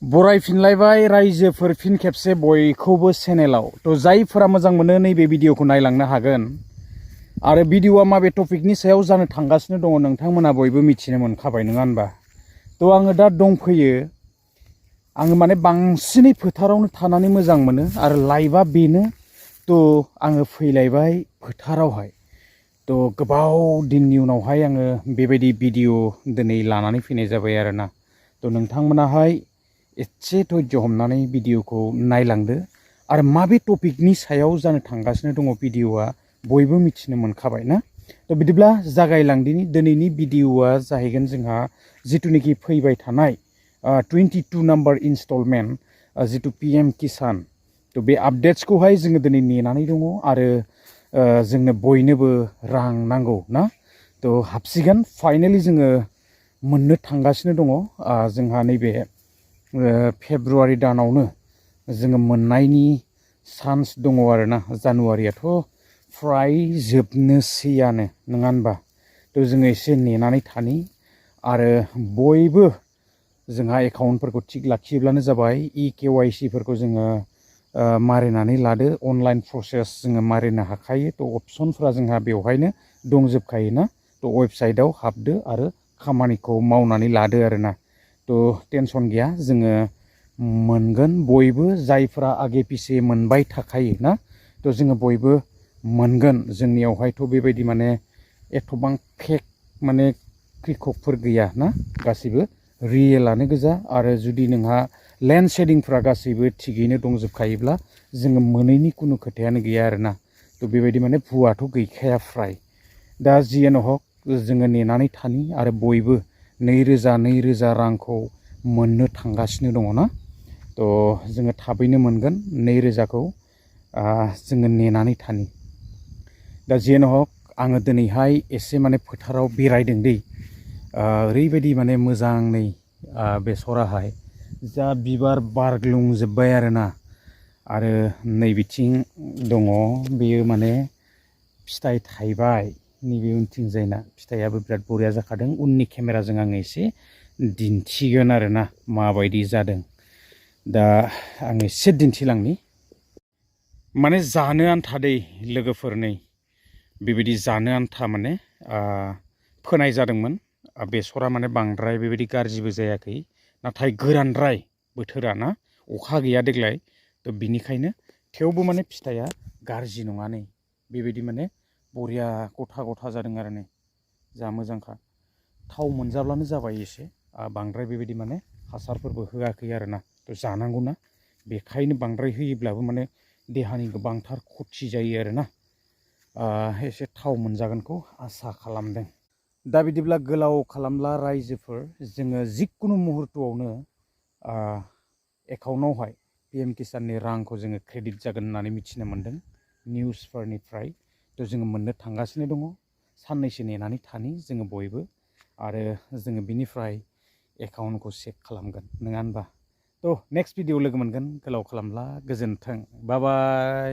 बरायफिनलायबाय रायजोफोर फिन खेबसे बयखौबो चेनेलाव तो जायफोरा मोजां मोनो नैबे भिडिअखौ नायलांनो हागोन आरो भिडिअआ माबे टपिकनि सायाव जानो थांगासिनो दङ नोंथांमोना बयबो मिथिनो मोनखाबाय नङा होनबा तो आङो दा दंफैयो आङो माने बांसिनै फोथारावनो थानानै मोजां मोनो आरो लाइभआ बेनो तो आङो फैलायबाय फोथारावहाय तो गोबाव दिननि उनावहाय आङो बेबायदि भिडिअ दिनै लानानै फैनाय जाबाय आरोना तो नोंथांमोनाहाय एसे धैर्य हमनानै भिडिअखौ नायलांदो आरो माबे टपिकनि सायाव जानो थांगासिनो दङ भिडिअआ बयबो मिथिनो मोनखाबाय ना तो बिदिब्ला जागायलांदिनि दिनैनि भिडिअआ जाहैगोन जोंहा जितुनिखि फैबाय थानाय 22 नम्बर इनस्टलमेन्ट जितु पीएम किसान तो बे आपडेट्सखौहाय जोङो दिनै नेनानै दङ आरो जोंनो बयनोबो रां नांगौ ना तो हाबसिगोन फाइनाली जोङो मोननो थांगासिनो दङ जोंहा नैबे फेब्रुवारि दानावनो जोङो मोननायनि चान्स दङ आरोना जानुवारियाथ' फ्राय जोबनोसैयानो नङा होनबा तो जोङो एसे नेनानै थानि आरो बयबो जोंहा एकाउन्टफोरखौ थिग लाखियोब्लानो जाबाय EKYC फोरखौ जोङो मारिनानै लादो अनलाइन प्रसेस जोङो मारिनो हाखायो तो अपसनफोरा जोंहा बेवहायनो दंजोबखायोना तो वेबसाइटआव हाबदो आरो खामानिखौ मावनानै लादो आरोना तो टेनसन गैया जोङो मोनगोन बयबो जायफोरा आगे पिछे मोनबाय थाखायो ना तो जोङो बयबो मोनगोन जोंनियावहायथ' बेबायदि माने एथबां फेक माने कृखकफोर गैया ना गासिबो रियेलानो गोजा आरो जुदि नोंहा लेन्ड शेडिंफ्रा गासैबो थिगैनो दंजोबखायोब्ला जोङो मोनैनि कुनु खोथायानो गैया आरोना तो बेबायदि माने भुवाथ' गैखाया फ्राय दा जियानो हक जोङो नेनानै थानि आरो बयबो 2000 रांखौ मोननो थांगासिनो दङ ना तो जोङो थाबैनो मोनगोन 2000खौ जोङो नेनानै थानि दा जियानो हक आङो दिनैहाय एसे माने फोथाराव बेरायदों दै ओरैबायदि माने मोजां नै बेसराहाय जा बिबार बारग्लुंजोब्बाय आरोना आरो नै बिथिं दङ बेयो माने फिथाइ थाइबाय नैबे उनथिंजायना फिथाइयाबो बिराद बरिया जाखादों उननि केमेराजों आङो एसे दिन्थिगोन आरोना माबायदि जादों दा आं एसे दिन्थिलांनि माने जानो आन्था दै लोगोफोर नै बेबायदि जानो आन्था माने फोनाय जादोंमोन बेसरा माने बांद्राय बेबायदि गाज्रिबो जायाखै नाथाय गोरानद्राय बोथोरा ना अखा गैया देग्लाय तो बिनिखायनो थेवबो माने फिथाइया गाज्रि नङा नै बेबायदि माने बरिया गथा गथा जादों आरो नै जा मोजांखा थाव मोनजाब्लानो जाबाय एसे बांद्राय बेबायदि माने हासारफोरबो होआखै आरोना तो जानांगौना बेखायनो बांद्राय होयोब्लाबो माने देहानि गोबांथार खथि जायो आरोना एसे थाव मोनजागोनखौ आसा खालामदों दा बिदिब्ला गोलाव खालामला रायजोफोर जोङो जिकुनु मुहुर्तआवनो एकाउन्टआवहाय पीएम किसाननि रांखौ जोङो क्रेडिट जागोन होननानै मिथिनो मोन्दों निउसफोरनिफ्राय तो जोङो मोननो थांगासिनो दङ साननैसो नेनानै थानि जोङो बयबो आरो जोङो बिनिफ्राय एकाउन्टखौ चेक खालामगोन नङा होनबा तो नेक्स्ट भिडिअ लोगो मोनगोन गोलाव खालामला गोजोन्थों बाय बाय